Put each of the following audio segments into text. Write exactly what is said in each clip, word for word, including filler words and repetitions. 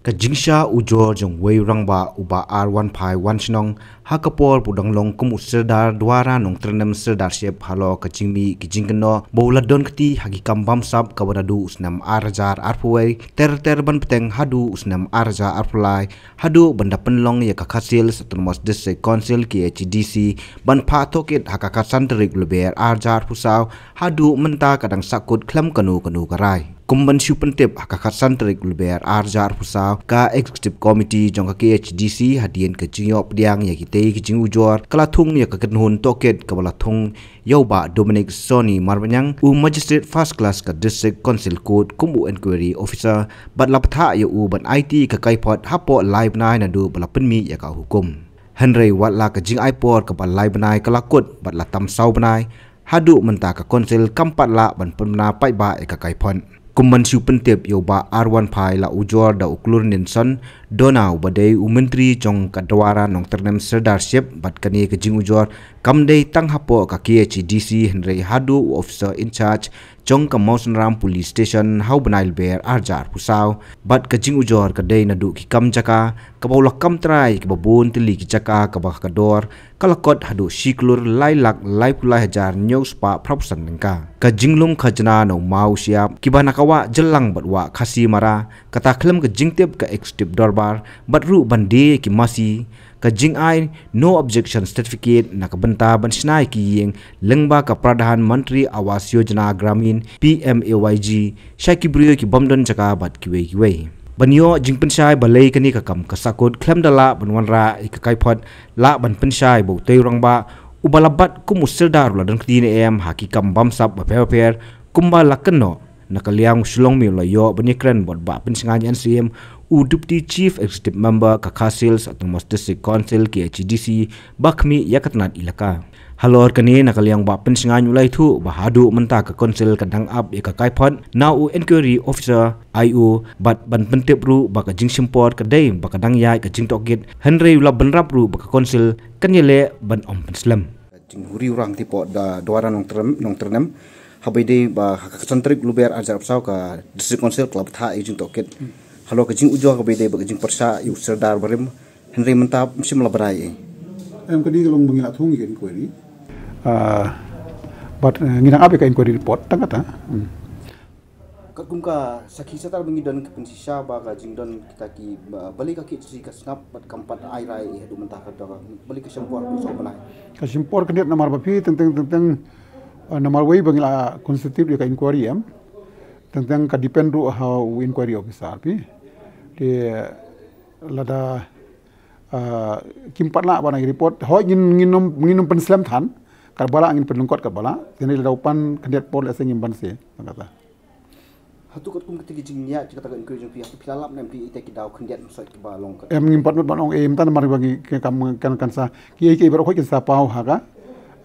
Ka jingshah ujor jong uwei u rangbah u Bah R Wanphai Wanshnong ha ka por ba u dang long kum u Sirdar Dwara Nongtyrnem Sirdarship halor ka jingmih ki jingkynnoh ba u la don kti ha ki kam bamsap kaba naduh u snem ar hajar arphew wei ter ter ban bteng haduh u snem ar hajar arphew lai, haduh ban da pynlong ïa ka Khasi Hills Autonomous District Council, K H A D C, ban phah tohkit ha ka khatsan tarik Lber ar hajar arphew saw, haduh mynta ka dang sahkut khlem kano kano ka rai. Kum ban shu pyntip, ha ka khatsan tarik Lber ar hajar arphew saw, ka Executive Committee jong ka K H A D C, hadien ka jingïoh pdiang ïa kitei ki jingujor, ka la thung ïa ka kynhun tohkit kaba la thung ïa u Bah Dominic Sony Marbaniang, u Magistrate First Class ka District Council Court kum u Inquiry Officer, bad la bthah ïa u ban aiti ka kaiphod hapoh lai bnai naduh ba la pynmih ïa ka hukum. Hynrei wat la ka jingai por kaba lai bnai ka la kut bad la tam saw bnai, haduh mynta ka Council kam pat lah ban pynbna paidbah ïa ka kaiphod. Kum ban shu pyntip, ïa u Bah R Wanphai la ujor da u Klur Nelson Dona uba dei u Myntri jong ka Dwara Nongtyrnem Sirdarship, bad kane ka jingujor kam dei tang hapoh ka K H A D C hynrei haduh u Officer in Charge jong ka Mawsynram Police Station ha u bnai Lber ar hajar arphew saw. Bad ka jingujor ka dei naduh ki kam jaka kaba u la kam trai kiba bun tylli ki jaka kaba ka dor ka la kot haduh shi klur lai lak laiphew lai hajar hynñiew spah phraphew san tyngka. Ka jinglum khajna na u Maw Shyiap, kiba na ka Wah Jylliew bad Wah Khasi Mara, kata khlem ka jingtip ka Executive Dorbar, bad ruh ban die ki masi, ka jingai No Objection Certificate na ka bynta ban shna ïa ki ïing lyngba ka Pradhan Mantri Awas Yojana Gramin, P M A Y G, sha ki briew ki bym don jaka bad kiwei kiwei. Ban ïoh jingpynshai balei kane ka kam ka sahkut khlem da lah ban wanrah ïa ka kaiphod, lah ban pynshai ba utei u rangbah uba la bat kum u Sirdar u la don kti ne em ha ki kam bamsap bapher bapher, kumba la kynnoh na ka liang u Shillong Mail, u la ïoh ban ïakren bad u Bah Pynshngain N C M, u Deputy Chief Executive Member ka Khasi Hills Autonomous District Council, K H A D C, ba khmih ïa ka tnat elaka. Halor kane, na ka liang u Bah Pynshngain u la ïathuh ba haduh mynta ka Council ka dang ap ïa ka kaiphod na u Inquiry Officer, I O, bad ban pyntip ruh ba ka jingshim por ka dei ba ka dang ïaid ka jingtohkit, hynrei u la bynrap ruh ba ka Council kan ïaleh ban ym pynslem. Jingriewrang te hapoh da Dwara Nongtyrnem, Nongtyrnem, haba ïadei ba ha ka khatsan tarik Lber ar hajar arphew saw ka District Council ka la bthah ïa ka jingtohkit. Halor ka jingujor kaba ïadei bad ka jingpyrshah ïa u Sirdar barim, hynrei mynta ym shym la brai ei. Em, ka dei ka long ba ngi la thung ïa ka inquiry. Ah, bad, eh, ngi dang ap ïa ka inquiry report tang kata. Hmm. Katkum ka sakhi shatar ba ngi don, ka pynshisha ba ka jingdon kita ki, ba, balei ka K H A D C ka sngap bad kam pat ai rai ei haduh mynta, ka dei balei ka shim por haduh saw bnai. Ka shim por khyndiat namar ba phi teng teng teng teng, eh, namar wei ba ngi la constitute ïa ka inquiry, em. Teng teng ka depend ruh ha u inquiry officer phi. Te lada, eh, kim pat lah ban ai report, hooid ngin, ngin ym, ngin ym pynslem than, katba lah ngin pynlyngkot katba lah, te lada u pan khyndiat por lehse ngim banse, tang kata. Hato katkum kata ka jingïaid kata ka inquiry jong phi, hato phi la lap ne em ki, ita ki daw khyndiat msait kiba long kat? Em, ngim pat mut ban ong ei mynta namar ba ngi, ki kam kan, kan sa, kiei kiei baroh khoit kan sa paw ha ka,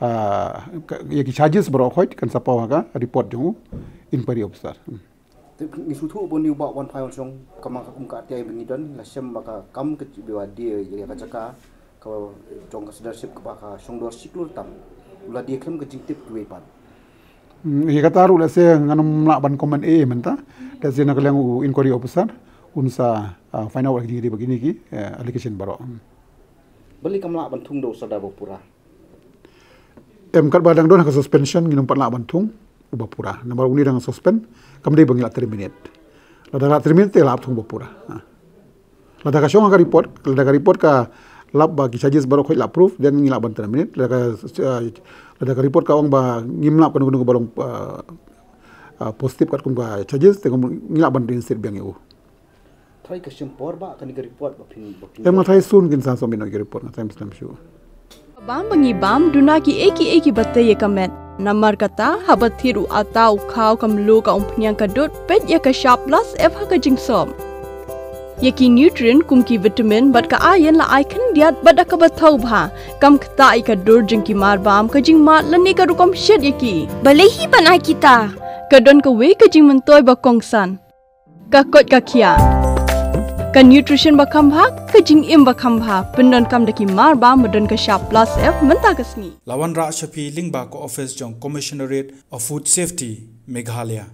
ah, ka, ïa ki charges baroh khoit kan sa paw ha ka report jong u inquiry officer. Hmm. Te ngi sngewthuh ba une u Bah Wanphai Wanshnong, kama ka kum ka atiai ba ngi don, la shem ba ka kam ka jingïadei ïa ka jaka ka jong ka Sirdarship kaba ka shong dor shi klur tam, u la die khlem ka jingtip kiwei pat. Hmm, ïa kata ruh lehse ngan ym lah ban comment ei mynta. Lehse na ka liang u inquiry officer un sa, ah, find out ïa kine ki, ïa kine ki, eh, allegation baroh. Hmm. Balei kam lah ban thung da u Sirdar ba pura? Em, katba dang don ha ka suspension ngin ym pat lah ban thung u ba pura. Namar une dang suspend, kam dei ba ngi la terminate. Lada la terminate te lah thung ba pura. Ha. Lada ka shong ha ka report, lada ka report ka lap ba ki charges baroh khoit la proof, then ngi lah ban terminate. Lada ka, eh, lada ka report ka ong ba ngim lap kano kano ba long, eh, eh, positive katkum ka charges, te ngi lah ban reinstate biang ïa u. Trai ka shim por ba kane ka report ba phin, ba phin. Em, nga trai soon kin sa submit noh ïa ka report, nga trai ym slem shuh. Bam ba ngi bam, duna kiei kiei kiba tei ïa ka met. Namar kata, haba thied u ata u khaw ka mluh ka umphniang ka dud, peit ïa ka shap plus F ha ka jingsop. Ïa ki nutrient kum ki vitamin bad ka iron la ai khyndiat bad da kaba thaw bha. Kam ktah ïa ka dur jong ki marbam, ka jingmad lane ka rukom shet ïa ki. Balei hi ban ai kita? Ka don kawei ka jingmyntoi ba kongsan. Ka koit ka khiah. Ka nutrition ba kham bha, ka jingim ba kham bha, pyndonkam da ki marbam ba don ka shap plus F mynta ka sngi. La wanrah sha phi lyngba ka office jong Commissionerate of Food Safety, Meghalaya.